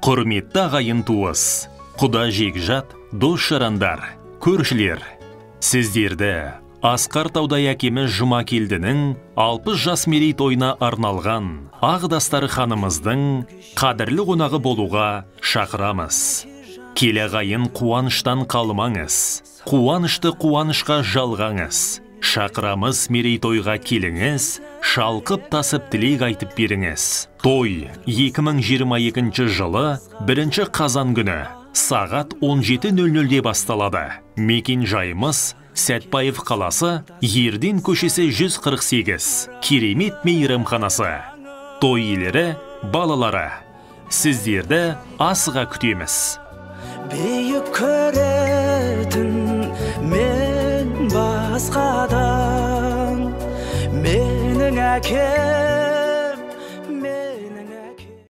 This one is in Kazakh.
Құрметті ағайын туыс, құда жекжат, дос жарандар, көршілер, сіздерді асқар таудай әкеміз Жұмакелдінің 60 жас мерейтойына арналған ақ дастарханымыздың қадірлі қонағы болуға шақырамыз. Келі ағайын, қуаныштан қалмаңыз, қуанышты қуанышқа жалғаңыз. Шақырамыз мерейтойға, келіңіз, шалқып тасып тілек айтып беріңіз. Той 2022 жылы 1 қазан күні сағат 17:00-де басталады. Мекен жайымыз: Сәтпаев қаласы, Ерден көшесі 148, Керемет мейрамханасы. Той иелері балалары. Сіздерді асыға күтеміз. Биік көретін мен басқадан, менің әкем.